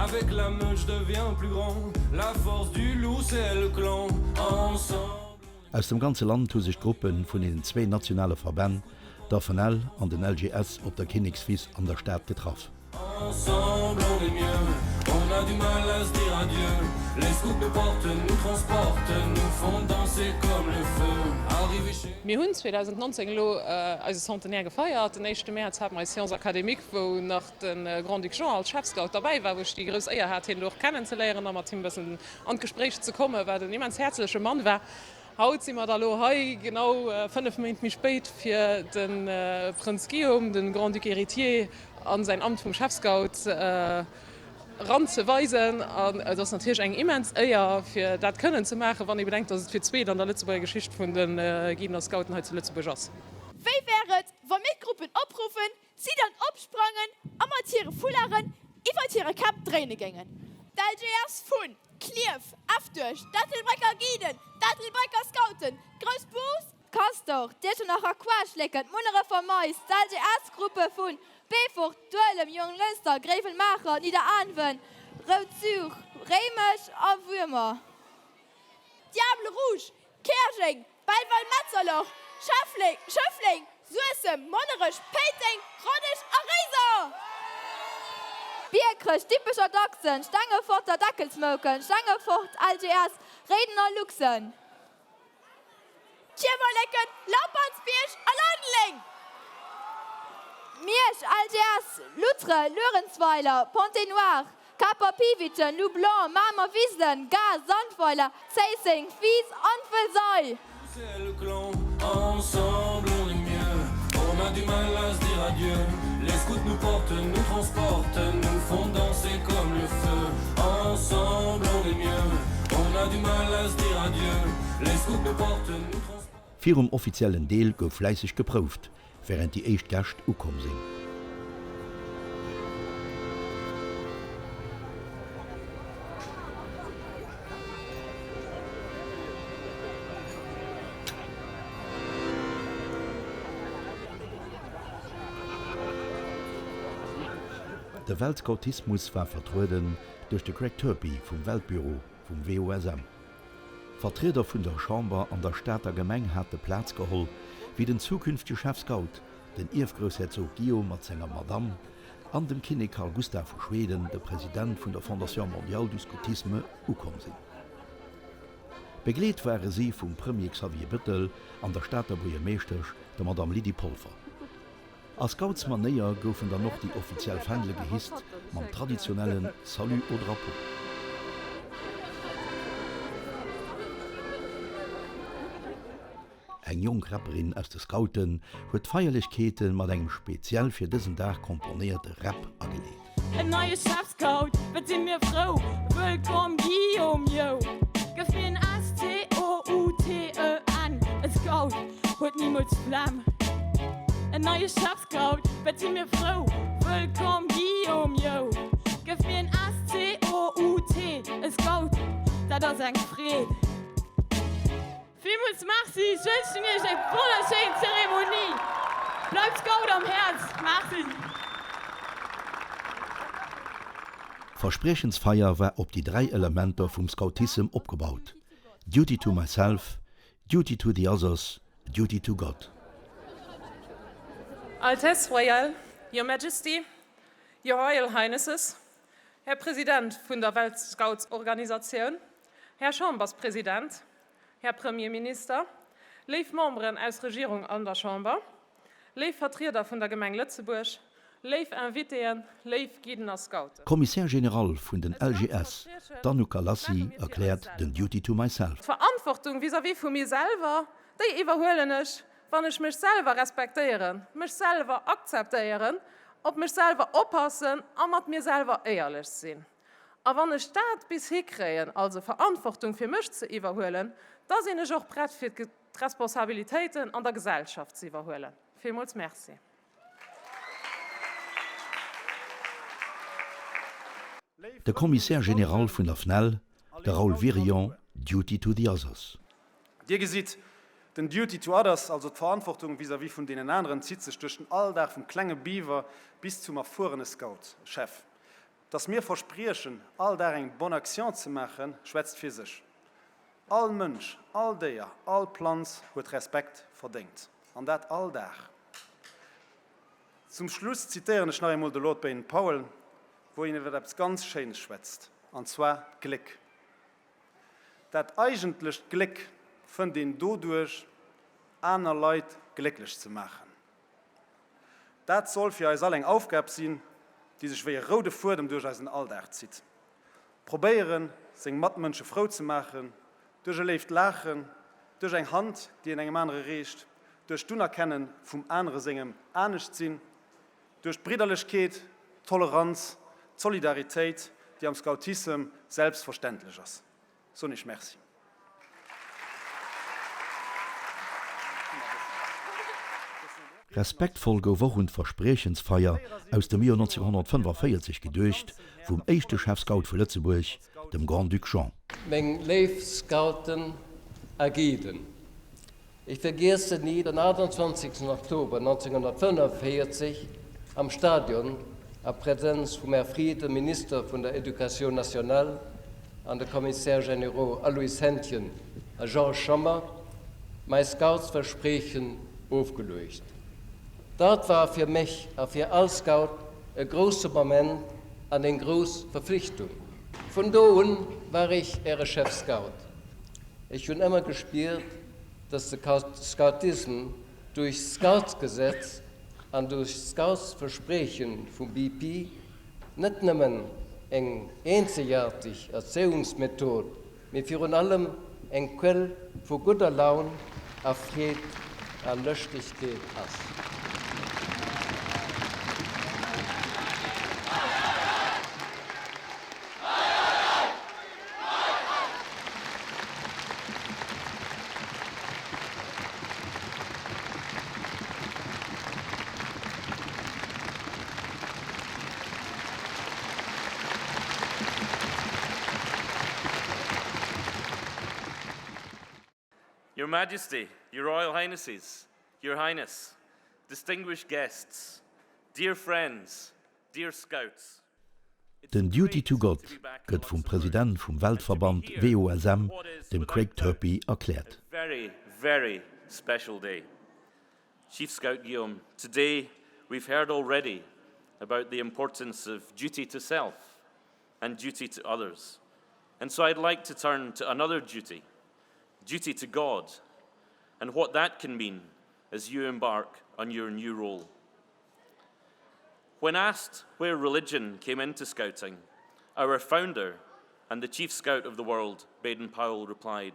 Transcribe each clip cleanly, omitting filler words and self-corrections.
Avec la meute je deviens plus grand La force du loup c'est le clan Ensemble on Aus dem ganze Land hu sech d'Gruppe vun den zwéin nationale Verbänn, der FNEL an den LGS, op der Kinnekswiss an der Stad getraff. Ensemble on est mieux, on a du mal à se dire adieu Les scouts nous portent, nous transportent, nous font danser comme le feu Arrivé chez. Mir hunn 2019 elo eise Centenaire gefeiert. Den éischte Mäerz hate mer eis Séance académique, wou nach de Grand-Duc Jean als Chefscout derbäi war, wou ech déi grouss Éier hat, hien do och kennenzeléieren a mat him e bëssen an d'Gespréich ze kommen, wat en immens häerzleche Mann war. Haut si mer da lo hei, genau 5 Méint méi spéit, fir de Prënz Guillaume, de Grand-Duc héritier, a säin Amt vum Chefscout eranzeweisen. An et ass natierlech eng immens Éier, fir dat kënnen ze maachen, wann ee bedenkt, datt et fir d'zweet an der Lëtzebuerger Geschicht vun de Guiden a Scouten hei zu Lëtzebuerg ass. Wéi wär et, wa mir d'Gruppen opruffen, si dann opsprangen a mat hire Foularden iwwert hire Käpp dréine géingen. D'LGS vun Klierf, Eftuerg, d'Ettelbrécker Guiden, d'Ettelbrécker Scouten, d'Grouss Bous, d'Castor, d'Iechternacher Quaschlécken, d'Munnerefer Mais, d'LGS-Gruppe vu Beefort, Duelem, Jonglënster, Gréiwelmaacher, Nidderaanwen, Rout Sur, Réimech a Wuermer. D'Diables Rouges, Käerjeng, Belval-Metzerloch, Scheffleng, Schëffleng, Suessem, Monnerech, Péiteng, Ronnesch a Réiser. Biekerech, Dippecher Dachsen, Stengeforter Deckelsmouken, Stengefort LGS, Réiden a Luxen. Kiewerleken, Lampertsbierg a Leideleng. Miersch, LGS, Luttre, Luerenzweiler, Pontet-Noir, Caper Piwitschen, Loup Blanc, Mamer Wiselen, Gare, Sandweiler, Zéisseng, Fiiss an Vëlsay. C'est le clan, ensemble on est mieux On a du mal à se dire adieu Les scouts nous portent, nous transportent Nous font danser comme le feu Ensemble on est mieux On a du mal à se dire adieu Les scouts nous portent, nous transportent. Virum offiziellen Deel gouf fläisseg geprouft, wärend déi éischt Gäscht ukomm sinn. De Weltscoutismus war vertrueden duerch de Craig Turpie vum Weltbüro vum WOSM. Vertrieder vun der Chamber an der Stater Gemeng hate Plaz geholl, wéi den zukünftege Chefscout, den Ierfgroussherzog Guillaume mat senger Madamm an dem Kinnek Carl Gustav vu Schweden, de President vun der Fondation Mondiale du Scoutisme, ukomm sinn. Begleet ware si vum Premier Xavier Bettel an der Stater Buergermeeschtesch, der Madamm Lydie Polfer. A Scoutsmanéier goufen dann och déi offiziell Fändele gehisst mam traditionelle Salut au drapeau. Eng jonk Rapperin aus de Scouten huet d'Feierlechkeete mat engem speziell fir dësen Dag komponéierte Rap ageleet. En neie Chefscout, wat si mir frou! Wëllkomm Guillaume, yo! Gëff mir en S-C-O-U-T-E-N, e Scout huet nimools d'Flemm. En neie Chefscout, wat si mir frou! Wëllkomm Guillaume, yo! Gëff mir en S-C-O-U-T, e Scout, dat ass eng Freed. Villmools Merci, ech wënschen iech eng wonnerschéin Zeremonie. Bleift Scout am Häerz. Merci. D'Verspriechensfeier war op déi 3 Elementer vum Scoutissem opgebaut, Duty to myself, Duty to the others, Duty to God. Altesse Royale, Your Majesty, Your Royal Highnesses, Här President vun der Weltscoutsorganisatioun, Här Chamberspresident, Här Premierminister, léif Memberen aus Regierung an der Chamber, léif Vertrieder vun der Gemeng Lëtzebuerg, léif Invitéen, léif Guiden a Scouten. D'Commissaire générale vun den LGS, d'Anouk Galassi, erkläert den Duty to myself. D'Verantwortung vis-à-vis vu mir selwer, déi iwwerhuelen ech, wann ech mech selwer respektéieren, mech selwer akzeptéieren, op mech selwer oppassen a mat mir selwer éierlech sinn. A wann ech dat bis hikréien, also Verantwortung fir mech ze iwwerhuelen, da sinn ech och prett fir d'Responsabilitéiten an der Gesellschaft ze iwwerhuelen. Villmools Merci. De Commissaire général vun der FNEL, de Raoul Wirion, Duty to the others. Dir gesitt, den Duty to others, also d'Verantwortung vis-à-vis vun deenen aneren, zitt sech duerch den Alldag vum klenge Beaver bis zum erfuerene Scout, Chef. Dass mir verspriechen, all Dag eng bonne action ze maachen, schwätzt fir sech. All Mënsch, all Déier, all Planz huet Respekt verdéngt. An dat all Dag. Zum Schluss zitéieren ech nach eemol de Lord Baden-Powell, wou hien iwwer eppes ganz Schéines schwätzt, an zwar d'Gléck. Dat eigentlecht Gléck fënnt een doduerch, aner Leit glécklech ze maachen. Dat soll fir eis all eng Aufgab sinn, déi sech wéi e roude Fuedem duerch eisen Alldag zitt. Probéieren, seng Matmënsche frou ze maachen, duerch e léift Laachen, duerch eng Hand, déi een engem anere reecht, duerch d'Unerkenne vum anere sengem Aneschtsinn, duerch d'Bridderlechkeet, d'Toleranz, d'Solidaritéit, déi am Scoutissem selbstverständlech ass. Soen Iech Merci. Respektvoll gouf och un d'Verspriechensfeier aus dem Joer 1945 geduecht, vum éischte Chefscout vu Lëtzebuerg, dem Grand-Duc Jean. Meng léif Scouten a Guiden, Ech vergiessen ni den 28 Oktober 1945 am Stadion a Präsenz vum Här Frieden, Minister vun der Education nationale, an de Commissaires généraux Aloyse Hentgen a Georges Schommer, mäi Scoutsverspriechen ofgeluecht. Dat war fir mech a fir all Scout e grousse Moment an eng grouss Verpflichtung. Vun do un war ech Äre Chefscout. Ech hunn ëmmer gespiert, dass de Scoutism duerch d'Scoutsgesetz an duerch d'Scoutsverspriechen vum BP net nëmmen eng eenzegaarteg Erzéiungsmethod, mee virun allem eng Quell vu gudder Laun a Freed a Lëschtegkeet ass. Your Majesty, Your Royal Highnesses, Your Highness, distinguished guests, dear friends, dear Scouts. Den Duty to God gëtt vum President vum Weltverband WOSM, dem Craig Turpie, erkläert. Very, very special day. Chief Scout Guillaume, today we've heard already about the importance of duty to self and duty to others. And so I'd like to turn to another duty, duty to God, and what that can mean as you embark on your new role. When asked where religion came into scouting, our founder and the chief scout of the world, Baden Powell, replied,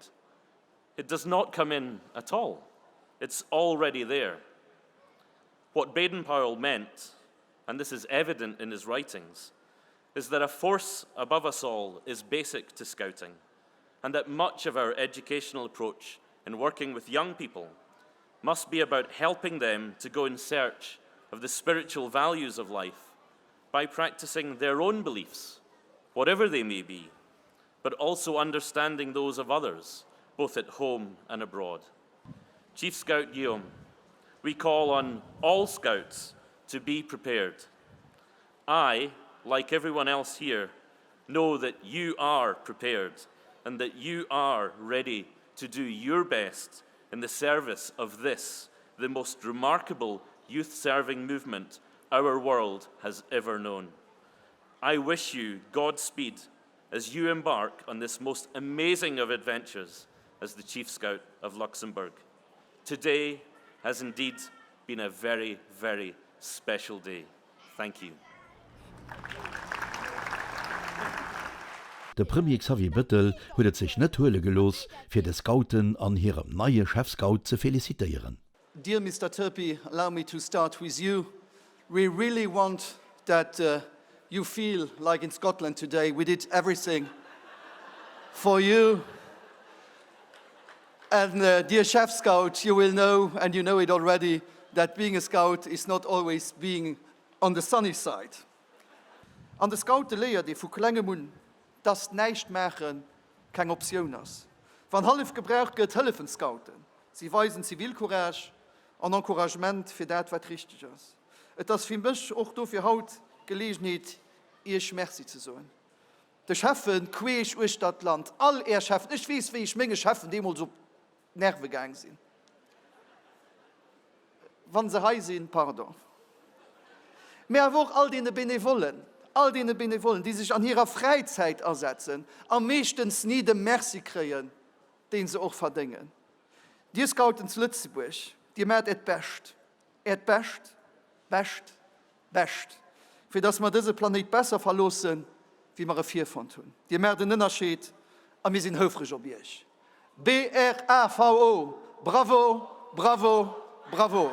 It does not come in at all. It's already there. What Baden Powell meant, and this is evident in his writings, is that a force above us all is basic to scouting, and that much of our educational approach in working with young people must be about helping them to go in search of the spiritual values of life by practicing their own beliefs, whatever they may be, but also understanding those of others, both at home and abroad. Chief Scout Guillaume, we call on all scouts to be prepared. I, like everyone else here, know that you are prepared and that you are ready to do your best in the service of this, the most remarkable youth-serving movement our world has ever known. I wish you Godspeed as you embark on this most amazing of adventures as the Chief Scout of Luxembourg. Today has indeed been a very, very special day. Thank you. De Premier Xavier Bëttel huet et sech net huele gelooss, fir de Scouten an hirem neie Chefscout ze felicitéieren. Dear Mister Turpie, allow me to start with you. We really want that you feel like in Scotland today. We did everything for you. And dear Chef Scout, you will know, and you know it already, that being a Scout is not always being on the sunny side. An de Scoute léiert ee vu klengem un, dass näischt maache keng Optioun ass. Wann Hëllef gebraucht gëtt, hëllefen d'Scouten. Si weisen Zivilcourage an Encouragement fir dat, wat richteg ass. Et ass fir mech och dofir haut d'Geleegenheet. Iech Merci ze soen. De Cheffen queesch uechter d'Land, all Är Cheffen, ech weess, wéi ech menge Cheffen deemools op d'Nerve gaang sinn. Wa se hei sinn, pardon. Mä awer och all deene Benevollen, all deene Benevollen, déi sech an hirer Fräizäit asetzen a meeschtens ni de Merci kréien, dee se och verdéngen. Dir Scouten zu Lëtzebuerg, Dir maacht Äert Bescht, Äert Bescht, Bescht, Bescht, fir dass mer dëse Planéit besser verloossen, wéi mer e virfonnt hunn. Dir maacht en Ënnerscheed a mir sinn houfreg op Iech. BRAVO! Bravo! Bravo! Bravo!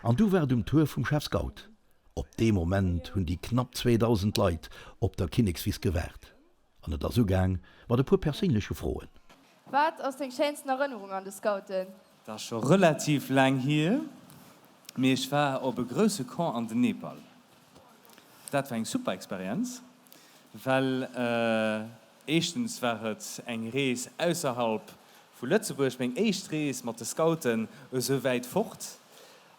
An du war et um Tour vum Chef Scout. Op dee Moment hunn déi knapp 2.000 Leit op der Kinnekswiss gewaart. An et ass ugaang mat e puer perséinleche Froen. Wat ass deng schéinsten Erënnerung an de Scouten? Dat ass scho relativ laang hier, mee ech war op e grousse Camp an den Nepal. Dat war eng super Experienz, well éischtens war et eng Rees ausserhalb vu Lëtzebuerg, meng éischt Rees mat de Scouten esou wäit fort.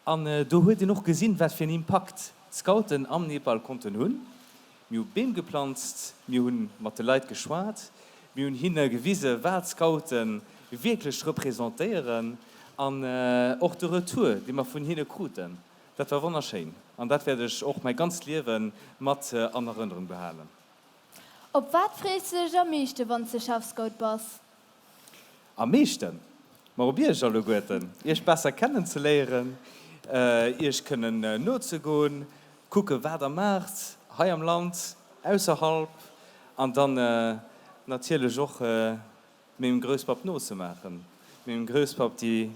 An do huet een och gesinn, wat fir en Impakt d'Scouten am Nepal konnten hunn. Mir hu Beem geplanzt, mir hu mat de Leit geschwat, mir hunn hinne gewise wat d'Scoute wierklech representéieren an och de Retour, dee mer vun hinne kruten, dat war wonnerschéin an dat wäert ech och mäi ganzt Liewe mat an Erënnerung behalen. Op wat frees de dech am meeschte wann s de Chefscout bass? Am meeschten? Ma op iech alleguerten, iech besser kennen ze léieren, iech kënnen nozegoen, kucke wat der maacht, hei am Land, ausserhalb, an dann natierlech och mengem Grousspapp nozemaachen, mengem Grousspapp déi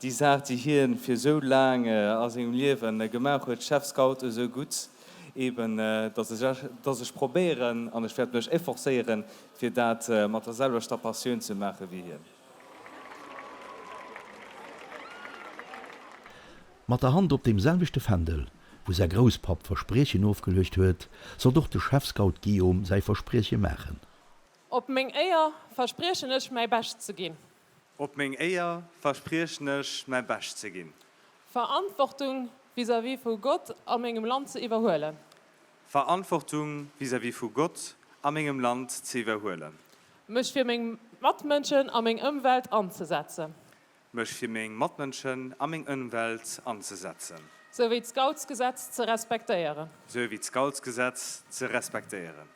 déi Saach, déi hien fir esou laang a sengem Liewen gemaach huet, Chef Scout esou gutt eben, dass ech, dass ech probéieren, an ech wäert mech efforcéieren, fir dat mat der selwechter Passioun ze maache wéi hien. Mat der Hand op deem selwechte Fändel, wou säi Grousspapp Verspriechen ofgeluecht huet, sollt och de Chefscout Guillaume säi Versprieche maachen. Op meng Éier verspriechen ech mäi Bescht ze ginn. Op meng Éier verspriechen ech, mäi Bescht ze ginn. Verantwortung vis-à-vis vu Gott a mengem Land ze iwwerhuelen. Verantwortung vis-à-vis vu Gott a mengem Land ze iwwerhuelen. Mech fir meng Matmënschen a meng Ëmwelt anzesetzen. Mech fir meng Matmënschen a meng Ëmwelt anzesetzen. Sou wéi d'Scoutsgesetz ze respektéieren. Sou wéi d'Scoutsgesetz ze respektéieren.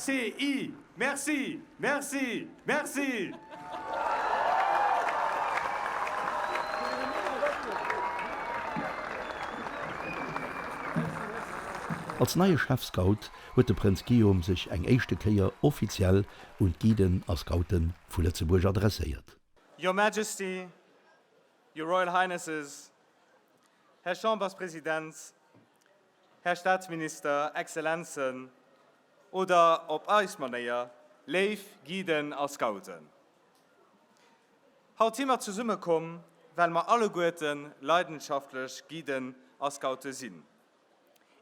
MERCI! Merci! Merci! Merci! Als neie Chefscout huet de Prënz Guillaume sech eng éischte Kéier offiziell un d'Guiden a Scoute vu Lëtzebuerg adresséiert. Your Majesty, Your Royal Highnesses, Här Chamberspresident, Här Staatsminister, Exzellenzen, oder op eis Manéier, léif Guiden a Scouten. Haut si mer zesumme komm, well mer alleguerte leidenschaftlech Guiden a Scoute sinn.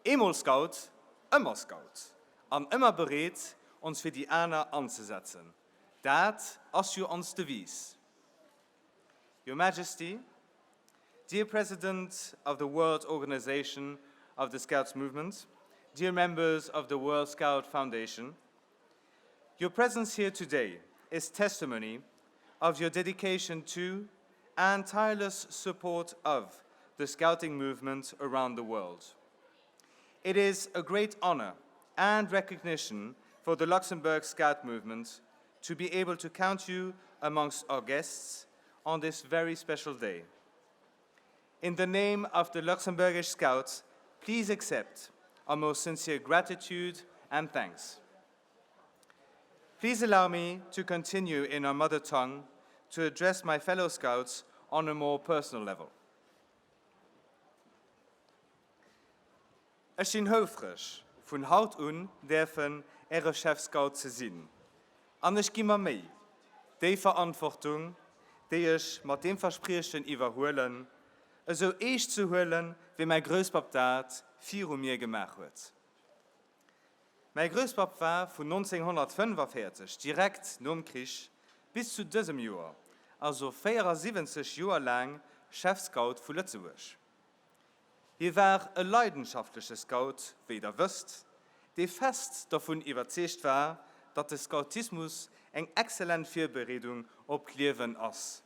Eemol Scout, ëmmer Scout an ëmmer bereet, ons fir déi aner anzesetzen. Dat ass jo ons Devise. Your Majesty, dear President of the World Organization of the Scouts Movement, dear members of the World Scout Foundation, your presence here today is testimony of your dedication to and tireless support of the scouting movement around the world. It is a great honor and recognition for the Luxembourg Scout Movement to be able to count you amongst our guests on this very special day. In the name of the Luxembourgish Scouts, please accept our most sincere gratitude and thanks. Please allow me to continue in our mother tongue to address my fellow Scouts on a more personal level. Ech sinn houfreg, vun haut un däerfen Äre Chefscout ze sinn, an ech gi mer Méi. Déi Verantwortung, déi ech mat deem Verspriechen iwwerhuelen, esou eescht ze huelen, wéi mäi Grousspapp dat viru mir gemaach huet. Mäi Grousspapp war vun 1945, direkt nom Krich, bis zu dësem Joer, also 74 Joer laang, Chefscout vu Lëtzebuerg. Hie war e leidenschaftleche Scout, wéi der wësst, dee fest dervun iwwerzeegt war, datt de Scoutismus eng exzellent Virbereedung op d'Liewen ass.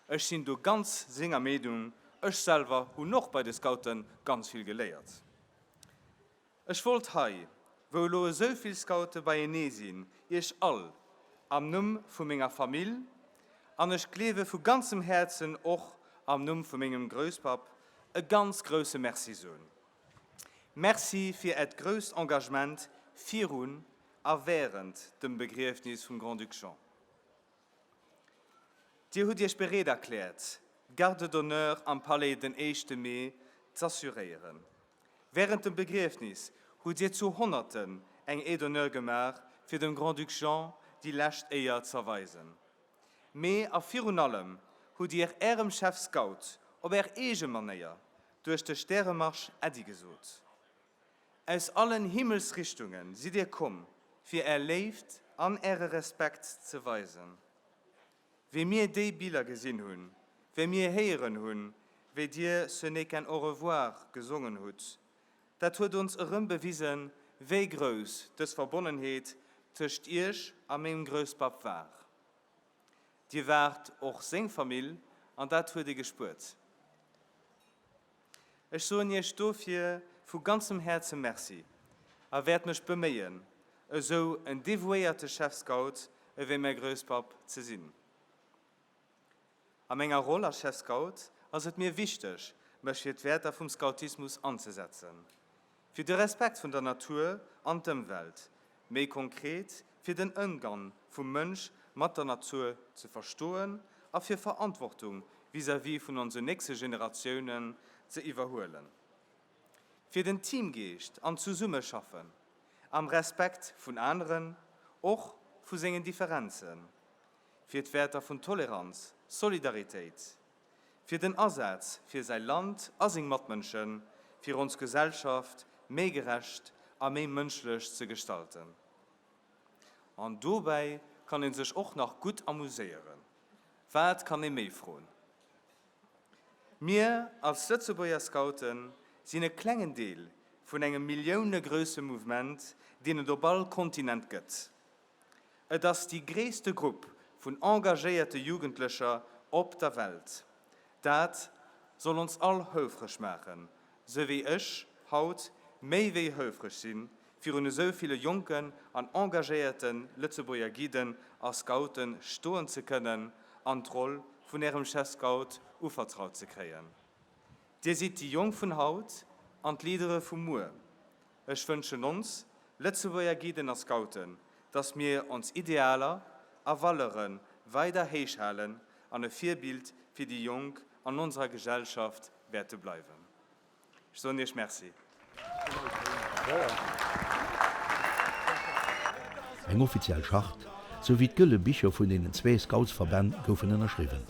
Ech sinn do ganz senger Meenung, ech selwer hunn och bei de Scoute ganz vill geléiert. Ech wollt hei, wou elo esou vill Scoute beienee sinn, Iech all, am Numm vu menger Famill, an ech gleewe vu ganzem Häerzen och am Numm vu mengem Grousspapp, e ganz grousse Merci soen. Merci fir Äert grousst Engagement virun a wärend dem Begriefnis vum Grand-Duc Jean. Dir hutt Iech bereet erkläert, d'Garde d'honneur am Palais den éischte Mee z'assuréieren. Wärend dem Begriefnis hutt Dir zu Honnerten eng Aide d'honneur gemaach, fir dem Grand-Duc Jean déi lescht Éier z'erweisen. Mee a virun allem hutt Dir Ärem Chef Scout op Är eege Manéier duerch de Stäremarsch Äddi gesot. Aus allen Himmelsrichtunge sidd dir komm, fir är Léift an äre Respekt ze weisen. Wéi mir déi Biller gesinn hunn, wéi mir héieren hunn, wéi dir Ce n'est qu'un au revoir gesongen hutt, dat huet ons erëm bewisen, wéi grouss dës Verbonnenheet tëscht iech a mengem Grousspapp war. Dir waart och seng Famill an dat huet ee gespuert. Ech soen Iech dofir vu ganzem Häerze Merci a wäert mech beméien, esou en devouéierte Chefscout ewéi mäi Grousspapp ze sinn. A menger Roll als Chefscout ass et mir wichteg, mech fir d'Wäerter vum Scoutismus anzesetzen, fir de Respekt vun der Natur an d'Ëmwelt, méi konkret fir den Ëmgann vum Mënsch mat der Natur ze verstoen a fir Verantwortung vis-à-vis vun onse nächste Generatiounen ze iwwerhuelen, fir den Teamgeescht an d'Zesummeschaffen am Respekt vun aneren, och vu sengen Differenzen, fir d'Wäerter vun Toleranz, Solidaritéit, fir den Asaz fir säi Land a seng Matmënschen, fir ons Gesellschaft méi gerecht a méi mënschlech ze gestalten. An dobäi kann ee sech och nach gutt amuséieren. Wat kann ee méi froen? Mir als Lëtzebuerger Scoute sinn e klengen Deel vun engem milliounegrousse Mouvement, deen et op all Kontinent gëtt. Et ass déi gréisste Grupp vun engagéierte Jugendlecher op der Welt. Dat soll ons all houfreg maachen, sou wéi ech haut méi wéi houfreg sinn, virun esou ville jonken an engagéierte Lëtzebuerger Guiden a Scoute stoen ze kënnen an d'Roll vun Ärem Chefscout uvertraut ze kréien. Dir sidd déi Jonk vun haut an d'Leadere vu muer. Ech wënschen ons, Lëtzebuerger Guiden a Scouten, dass mir ons Idealer a Valeure weider héich halen an e Virbild fir déi Jonk an onserer Gesellschaft wäerte bleiwen. Ech soen Iech Merci. Eng offiziell Charte, sou wéi d'gëlle Bicher vun deenen zwee Scoutsverbänn goufen ënnerschriwwen.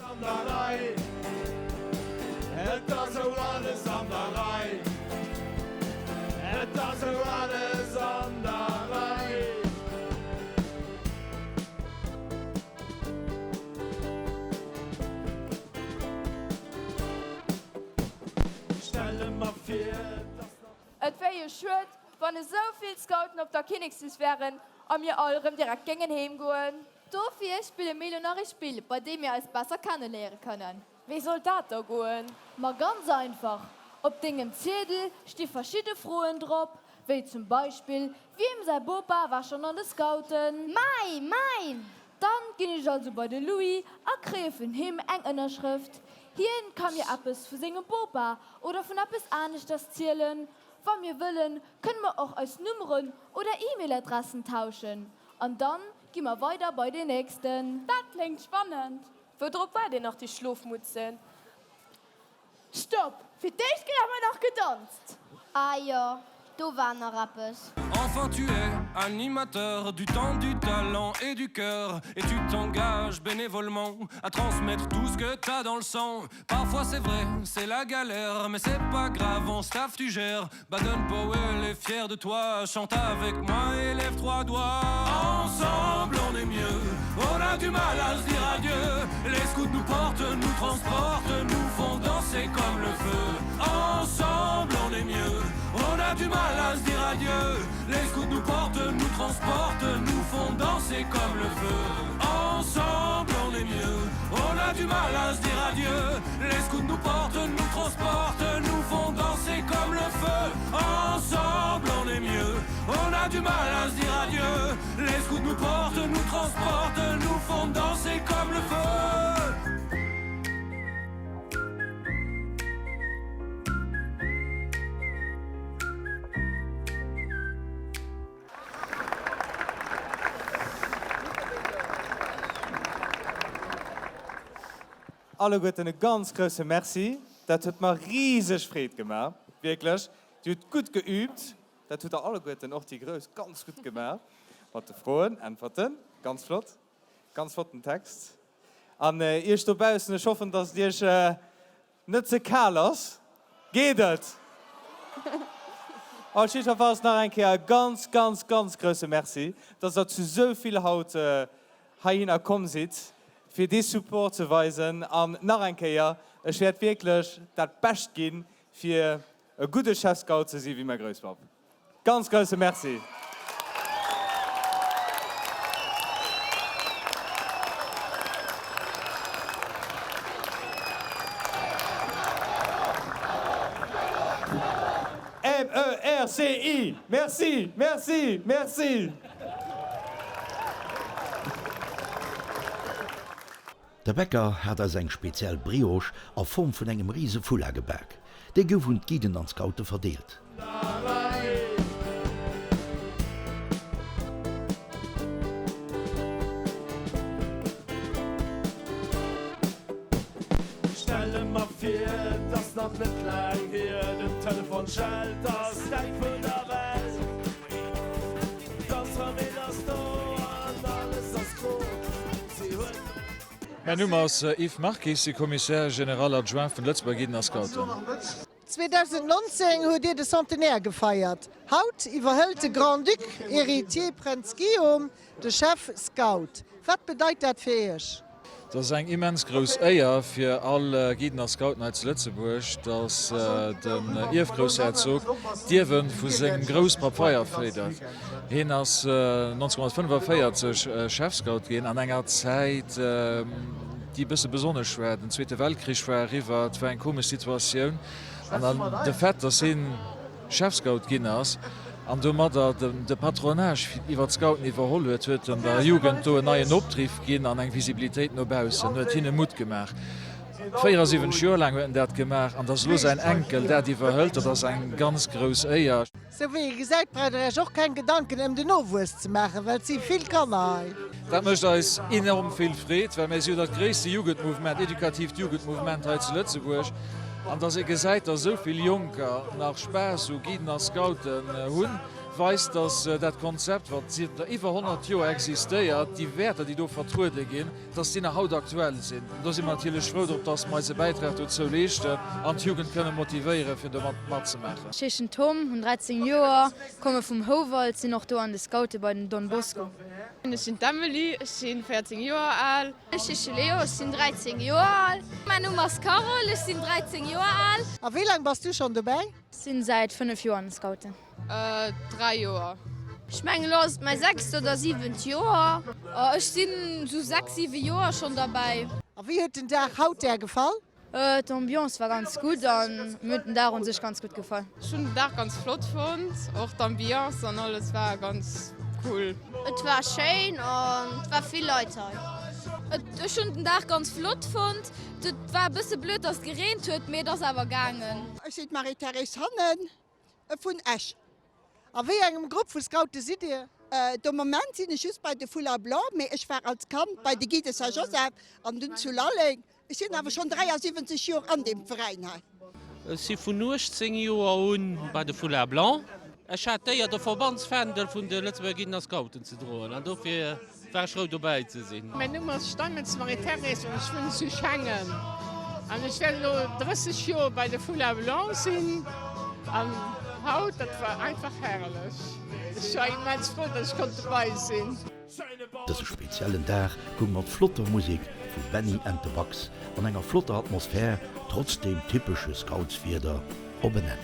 Et wär jo schued, wann esou vill Scouten op der Kinnekswiss wären a mir all erëm direkt géingen heem goen. Dofir spille mir elo nach ee Spill, bei deem mir eis besser kenne léiere kënnen. Wéi soll dat da goen? Ma ganz einfach, Op dengem Ziedel sti verschidde Froen drop, wéi zum Beispill, Wiem säi Bopa war schonn an de Scouten? Mäi, mäin! Dann ginn ech also bei de Louis a kréie vun him eng Ënnerschrëft. Hien ka mir eppes vu sengem Bopa oder vun eppes aneschters zielen. Wa mir wëllen, kënne mer och eis Nummeren oder E-Mail-Adressen tauschen. An dann gi mer weider bei deen nächsten. Dat kléngt spannend! Woudrop waart een nach déi Schlofmutzen? Stopp! Fir d'éischt gëtt awer nach gedanzt! Ah jo, do war nach eppes. Enfin tu es animateur du temps, du talent et du cœur et tu t'engages bénévolement à transmettre tout ce que t'as dans le sang. Parfois c'est vrai, c'est la galère, mais c'est pas grave, en staff tu gères. Baden Powell est fier de toi, chante avec moi et lève trois doigts. Ensemble on est mieux, on a du mal à se dire adieu. Les scouts nous portent, nous transportent, nous font danser comme le feu. Ensemble on est mieux, on a du mal à se dire adieu. Les scouts nous portent, nous transportent, nous font danser comme le feu. Ensemble on est mieux, on a du mal à se dire adieu. Les scouts nous portent, nous transportent, nous font danser comme le feu. Ensemble on est mieux, on a du mal à se dire adieu. Les scouts nous portent, nous transportent, nous font danser comme le feu. Alleguerten e ganz grousse Merci, dat huet mer riseg Freed gemaach, wierklech. Dir hutt gutt geübt, dat hutt der alleguerten, och déi Grouss, ganz gutt gemaach mat de Froen, Äntwerten, ganz flott, ganz flotten Text. An Iech dobaussen, ech hoffen, dass et Iech net ze kal ass. Geet et? Op jiddwerfalls nach eng Kéier e ganz, ganz, ganz grousse Merci, dass der zu sou vill haut heihinner komm sidd, fir dee Support ze weisen. An nach eng Kéier, ech wäert wierklech dat Bescht ginn, fir e gudde Chefscout ze si wéi mäi Grousspapp. Ganz grousse Merci! M-E-R-C-I! Merci! Merci! Merci! De Bäcker hat eis eng speziell Brioche a Form vun engem rise Foulard gebak. Déi gouf un d'Guiden an d'Scoute verdeelt. Stelle mer vir, 't ass nach net laang hier, den Telefon schellt, ass d'Enn vun der Welt. D'ganz Famill ass do an alles ass gro, si huet. Mäin Numm ass Yves Marquis, si Commissaire général adjoint vun de Lëtzebuerger Guiden a Scouten. 2019 huet Dir de Centenaire gefeiert. Haut iwwerhëlt de Grand-Duc Héritier Prënz Guillaume de Chef Scout. Wat bedeit dat fir Iech? Et ass eng immens grouss Éier fir all Guiden a Scouten hei zu Lëtzebuerg, datt den Ierfgroussherzog d'Ierwe vu sengem Grousspapp weiderféidert. Hien ass 1945 Chefscout ginn an enger Zäit, déi e bësse besonnesch war. Den Zweete Weltkrich war eriwwer, et war eng komesch Situatioun. An de Fait, datt hien Chefscout ginn ass an domadder de Patronage iwwer d'Scouten iwwerholl huet, huet en der Jugend do en neien Opdriff ginn an eng Visibilitéit no baussen, huet hinne Mutt gemaach. 74 Joer laang huet en dat gemaach an datt elo säin Enkel dat iwwerhëlt, dat ass eng ganz grouss Éier. Sou wéi ee gesäit, braucht der Iech och keng Gedanken ëm den Nowuess ze maachen, well et si vill Kanner hei. Dat mécht eis enorm vill Freed, well mir si jo dat gréisste Jugendmouvement, edukatiivt Jugendmouvement hei zu Lëtzebuerg. An dass ee gesäit, dass esou vill Jonker nach Spaass u Guiden a Scouten hunn, weist, dass dat Konzept, wat zënter iwwer 100 Joer existéiert, déi Wäerter, déi do vertruede ginn, dass déi nach haut aktuell sinn. An do si mer natierlech frou drop, dass mer eise Bäitrag dozou leeschten an d'Jugend kënne motivéieren, fir domat matzemaachen. Ech heeschen Tom, hunn 13 Joer, komme vum Houwald, sinn och do an de Scoute bei den Don Bosco. Ech sinn d'Emily, ech si 14 Joer al. Ech heesche Leo, ech sinn 13 Joer al. Mäin Numm ass Carole, ech sinn 13 Joer al. A wéi laang bass du schonn dobäi? Sinn säit 5 Joer an de Scouten. 3 Joer. Ech mengen elo ass et mäi sechst oder siwent Joer. Ech sinn sou 6, 7 Joer schonn derbäi. A wéi huet den Dag haut där gefall? D'Ambiance war ganz gutt an mir huet den Dag un sech ganz gutt gefall. Ech hunn den Dag ganz flott fonnt, och d'Ambiance an alles war ganz cool. Et war schéin an et war vill Leit hei. Ech hunn den Dag ganz flott fonnt. Et war e bësse blöd dass et gereent huet, mee et ass awer gaangen. Ech sinn d'Marie-Thérèse Hannen vun Esch. A wéi engem Grupp vu Scoute sidd Dir? De Moment sinn ech just bei de Foulards Blancs, mee ech war als Kand bei de Guides Saint-Joseph an dunn zu Lalleng. Ech sinn awer schonn 73 Joer an deem Veräin hei. Ech si vun 18 Joer un bei de Foulards Blancs. Ech hat d'Éier, de Verbandsfändel vun de Lëtzebuerger Guiden a Scouten ze droen an dofir war ech frou dobäi ze sinn. Mäin Numm ass Steinmetz Marie-Thérèse an ech wunnen zu Schengen an ech wäert elo 30 Joer bei de Foulards Blancs sinn an haut, dat war einfach herrlech. Ech war immens frou, datt ech konnt dobei sinn. Dëse speziellen Dag goung mat flotter Musek vu Benny and the Bugs an enger flotter Atmosphär trotz deem typesche Scoutswieder op en Enn.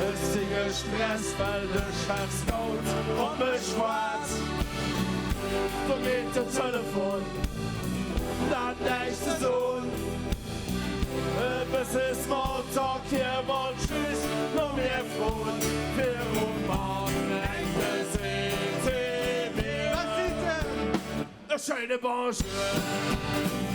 Ech si gestresst, well de Chefscout op mech waart. Do geet den Telefon, en hat näischt ze soen. E bësse Smalltalk, hie wollt just no mir froen. Virum Mann enke seet hie mir e schéine Bonjour.